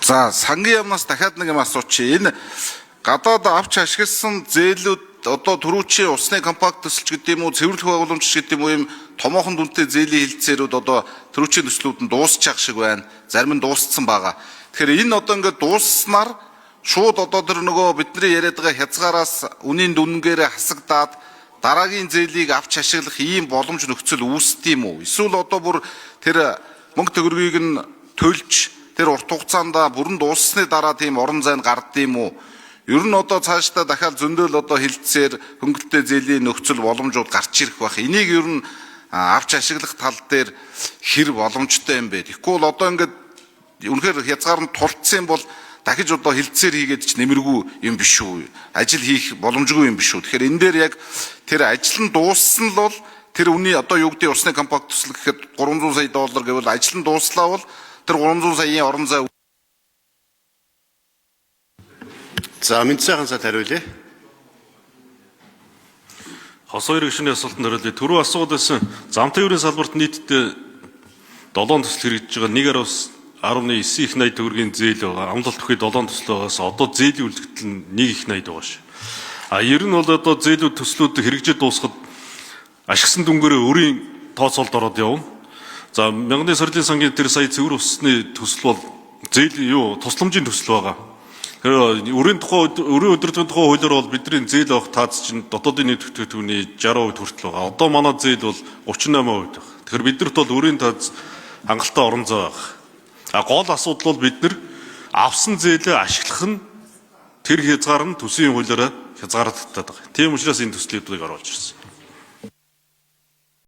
За, сангийн яамнаас дахиад нэг юм асуучих. Энэ гадаад авч ашигласан зээлүүд одоо түрүүчийн усны компакт төсөлч гэдэг юм уу, цэвэрлэх байгууламж гэдэг юм уу, ийм томоохон дүнтэй зээлийн хилцээрүүд одоо түрүүчийн төслүүд нь дуусчих шиг байна. Зарим нь дууссан байгаа. Тэгэхээр энэ одоо ингээд дууссанаар шууд одоо тэр нөгөө бидний яриад байгаа хязгаараас үнийн дүнгээр хасагдаад дараагийн зээлийг авч ашиглах ийм боломж нөхцөл үүсдэг юм уу? Эсвэл одоо бүр тэр мөнгө төгрөгийг нь төлж тэр урт хугацаанд бүрэн дууссаны дараа тийм орон зай нь гардыг юм уу? Ер нь одоо цаашдаа дахиад зөндөөл одоо хилцээр хөнгөлөлттэй зээлийн нөхцөл боломжууд гарч ирэх байх. Энийг ер нь авч ашиглах тал дээр хэр боломжтой юм бэ? Тэгэхгүй бол одоо ингээд үнэхээр хязгаар нь тулцсан бол дахиж одоо хилцээр хийгээд ч нэмэргүй юм биш үү? Ажил хийх боломжгүй юм биш үү? Тэгэхээр энэ дээр яг тэр ажил нь дууссан л бол тэр үний одоо юу гэдэг усны компакт төсөл гэхэд 300 сая доллар гэвэл ажил нь дууслаа бол тэр 300 саяын орон зай За, мэд сайхан сад хариулъя. Хос хоёр гишүүний асуултанд хариулъя. Түрүү асууад байсан замтай өрийн салбарт нийтдээ 7 төсөл хэрэгжиж байгаа 1.9 их 80 төгрөгийн зээл байгаа. Амлалт бүхий 7 төсөл байгаас одоо зээлийн үлдэгдэл нь 1 их 80 байгаа ш. А ер нь бол одоо зээлүүд төслүүд хэрэгжиж дуусахад ашигсан дүнгээрээ өрийн тооцоолд ороод явна. За, мянганы сарлын сангийн тэр сая цэвэр усны төсөл бол зээл юу тусламжийн төсөл байгаа. Тэр өрийн тухай, өрийн удирдлагын тухай хуулиар бол бидний зээл авах тааз чинь дотоодын нийт бүтээгдэхүүний 60% хүртэл байгаа. Одоо манай зээл бол 38% байна. Тэгэхээр биднэрт бол өрийн тааз хангалттай орон зай байх. А гол асуудал бол бид нар авсан зээлээ ашиглах нь тэр хязгаар нь төсвийн хуулиараа хязгаарлагддаг байгаа. Тийм учраас энэ төслүүдийг оруулж ирсэн.